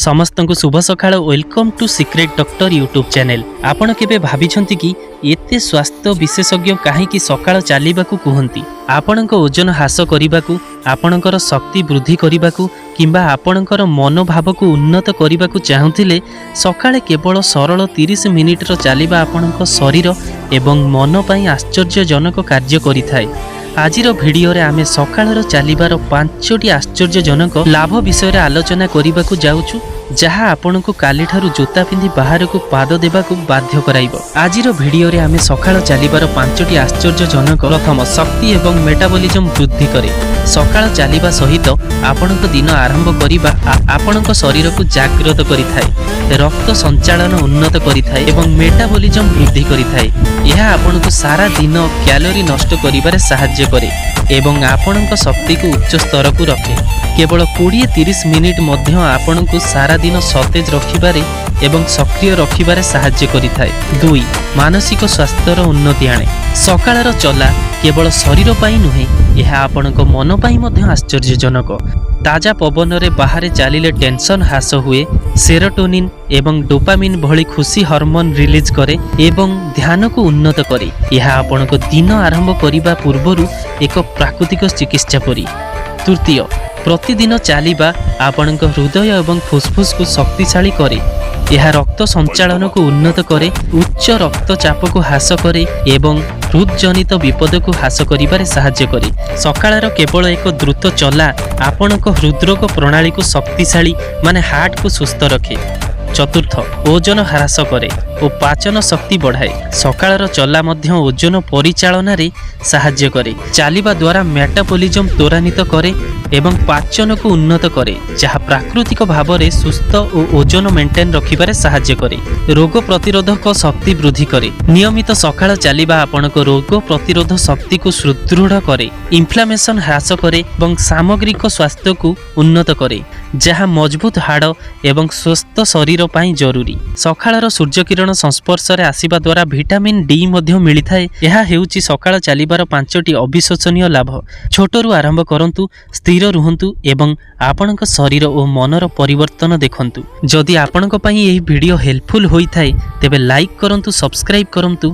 ସମସ୍ତଙ୍କୁ ଶୁଭ ସକାଳ। Welcome to Secret Doctor YouTube channel. ଆପଣ କେବେ ଭାବିଛନ୍ତି କି, ଏତେ ସ୍ୱାସ୍ଥ୍ୟ ବିଶେଷଜ୍ଞ କାହିଁକି ସକାଳ ଚାଲିବାକୁ କୁହନ୍ତି? ଆପଣଙ୍କ ଓଜନ ହ୍ରାସ କରିବାକୁ, ଆପଣଙ୍କର ଶକ୍ତି ବୃଦ୍ଧି କରିବାକୁ କିମ୍ବା ଆପଣଙ୍କର ମନୋଭାବକୁ ଉନ୍ନତ କରିବାକୁ ଚାହୁଁଥିଲେ, ସକାଳେ କେବଳ ସରଳ 30 ମିନିଟ୍ର ଚାଲିବା ଆପଣଙ୍କ ଶରୀର ଏବଂ ମନ ପାଇଁ ଆଶ୍ଚର୍ଯ୍ୟଜନକ କାର୍ଯ୍ୟ କରିଥାଏ। ଆଜିର ଭିଡ଼ିଓରେ ଆମେ ସକାଳର ଚାଲିବାର ପାଞ୍ଚଟି ଆଶ୍ଚର୍ଯ୍ୟଜନକ ଲାଭ ବିଷୟରେ ଆଲୋଚନା କରିବାକୁ ଯାଉଛୁ, ଯାହା ଆପଣଙ୍କୁ କାଲିଠାରୁ ଜୋତା ପିନ୍ଧି ବାହାରକୁ ପାଦ ଦେବାକୁ ବାଧ୍ୟ କରାଇବ। ଆଜିର ଭିଡ଼ିଓରେ ଆମେ ସକାଳ ଚାଲିବାର ପାଞ୍ଚଟି ଆଶ୍ଚର୍ଯ୍ୟଜନକ। ପ୍ରଥମ, ଶକ୍ତି ଏବଂ ମେଟାବଲିଜମ ବୃଦ୍ଧି କରେ। ସକାଳ ଚାଲିବା ସହିତ ଆପଣଙ୍କ ଦିନ ଆରମ୍ଭ କରିବା ଆପଣଙ୍କ ଶରୀରକୁ ଜାଗ୍ରତ କରିଥାଏ, ରକ୍ତ ସଞ୍ଚାଳନ ଉନ୍ନତ କରିଥାଏ ଏବଂ ମେଟାବଲିଜମ ବୃଦ୍ଧି କରିଥାଏ। ଏହା ଆପଣଙ୍କୁ ସାରା ଦିନ କ୍ୟାଲୋରି ନଷ୍ଟ କରିବାରେ ସାହାଯ୍ୟ କରେ ଏବଂ ଆପଣଙ୍କ ଶକ୍ତିକୁ ଉଚ୍ଚ ସ୍ତରକୁ ରଖେ। କେବଳ 20-30 ମିନିଟ୍ ମଧ୍ୟ ଆପଣଙ୍କୁ ସାରା ଦିନ ସତେଜ ରଖିବାରେ ଏବଂ ସକ୍ରିୟ ରଖିବାରେ ସାହାଯ୍ୟ କରିଥାଏ। ଦୁଇ, ମାନସିକ ସ୍ୱାସ୍ଥ୍ୟର ଉନ୍ନତି ଆଣେ। ସକାଳର ଚଲା କେବଳ ଶରୀର ପାଇଁ ନୁହେଁ, ଏହା ଆପଣଙ୍କ ମନ ପାଇଁ ମଧ୍ୟ ଆଶ୍ଚର୍ଯ୍ୟଜନକ। ତାଜା ପବନରେ ବାହାରେ ଚାଲିଲେ ଟେନସନ୍ ହ୍ରାସ ହୁଏ, ସେରୋଟୋନିନ୍ ଏବଂ ଡୋପାମିନ୍ ଭଳି ଖୁସି ହରମୋନ୍ ରିଲିଜ୍ କରେ ଏବଂ ଧ୍ୟାନକୁ ଉନ୍ନତ କରେ। ଏହା ଆପଣଙ୍କ ଦିନ ଆରମ୍ଭ କରିବା ପୂର୍ବରୁ ଏକ ପ୍ରାକୃତିକ ଚିକିତ୍ସା ପରି। ତୃତୀୟ, ପ୍ରତିଦିନ ଚାଲିବା ଆପଣଙ୍କ ହୃଦୟ ଏବଂ ଫୁସଫୁସକୁ ଶକ୍ତିଶାଳୀ କରେ। ଏହା ରକ୍ତ ସଞ୍ଚାଳନକୁ ଉନ୍ନତ କରେ, ଉଚ୍ଚ ରକ୍ତଚାପକୁ ହ୍ରାସ କରେ ଏବଂ ହୃଦଜନିତ ବିପଦକୁ ହ୍ରାସ କରିବାରେ ସାହାଯ୍ୟ କରେ। ସକାଳର କେବଳ ଏକ ଦ୍ରୁତ ଚଲା ଆପଣଙ୍କ ହୃଦରୋଗ ପ୍ରଣାଳୀକୁ ଶକ୍ତିଶାଳୀ, ମାନେ ହାର୍ଟକୁ ସୁସ୍ଥ ରଖେ। ଚତୁର୍ଥ, ଓଜନ ହ୍ରାସ କରେ ଓ ପାଚନ ଶକ୍ତି ବଢ଼ାଏ। ସକାଳର ଚଲା ମଧ୍ୟ ଓଜନ ପରିଚାଳନାରେ ସାହାଯ୍ୟ କରେ। ଚାଲିବା ଦ୍ୱାରା ମେଟାବଲିଜମ ତ୍ୱରାନ୍ୱିତ କରେ ଏବଂ ପାଚନକୁ ଉନ୍ନତ କରେ, ଯାହା ପ୍ରାକୃତିକ ଭାବରେ ସୁସ୍ଥ ଓ ଓଜନ ମେଣ୍ଟେନ୍ ରଖିବାରେ ସାହାଯ୍ୟ କରେ। ରୋଗ ପ୍ରତିରୋଧକ ଶକ୍ତି ବୃଦ୍ଧି କରେ। ନିୟମିତ ସକାଳ ଚାଲିବା ଆପଣଙ୍କ ରୋଗ ପ୍ରତିରୋଧ ଶକ୍ତିକୁ ସୁଦୃଢ଼ କରେ, ଇନଫ୍ଲାମେସନ୍ ହ୍ରାସ କରେ ଏବଂ ସାମଗ୍ରିକ ସ୍ୱାସ୍ଥ୍ୟକୁ ଉନ୍ନତ କରେ, ଯାହା ମଜବୁତ ହାଡ଼ ଏବଂ ସୁସ୍ଥ ଶରୀର ପାଇଁ ଜରୁରୀ। ସକାଳର ସୂର୍ଯ୍ୟକିରଣ ସଂସ୍ପର୍ଶରେ ଆସିବା ଦ୍ୱାରା ଭିଟାମିନ୍ ଡି ମଧ୍ୟ ମିଳିଥାଏ। ଏହା ହେଉଛି ସକାଳ ଚାଲିବାର ପାଞ୍ଚଟି ଅବିଶ୍ୱସନୀୟ ଲାଭ। ଛୋଟରୁ ଆରମ୍ଭ କରନ୍ତୁ, ସ୍ଥିର ରୁହନ୍ତୁ ଏବଂ ଆପଣଙ୍କ ଶରୀର ଓ ମନର ପରିବର୍ତ୍ତନ ଦେଖନ୍ତୁ। ଯଦି ଆପଣଙ୍କ ପାଇଁ ଏହି ଭିଡ଼ିଓ ହେଲ୍ପଫୁଲ୍ ହୋଇଥାଏ, ତେବେ ଲାଇକ୍ କରନ୍ତୁ, ସବସ୍କ୍ରାଇବ୍ କରନ୍ତୁ।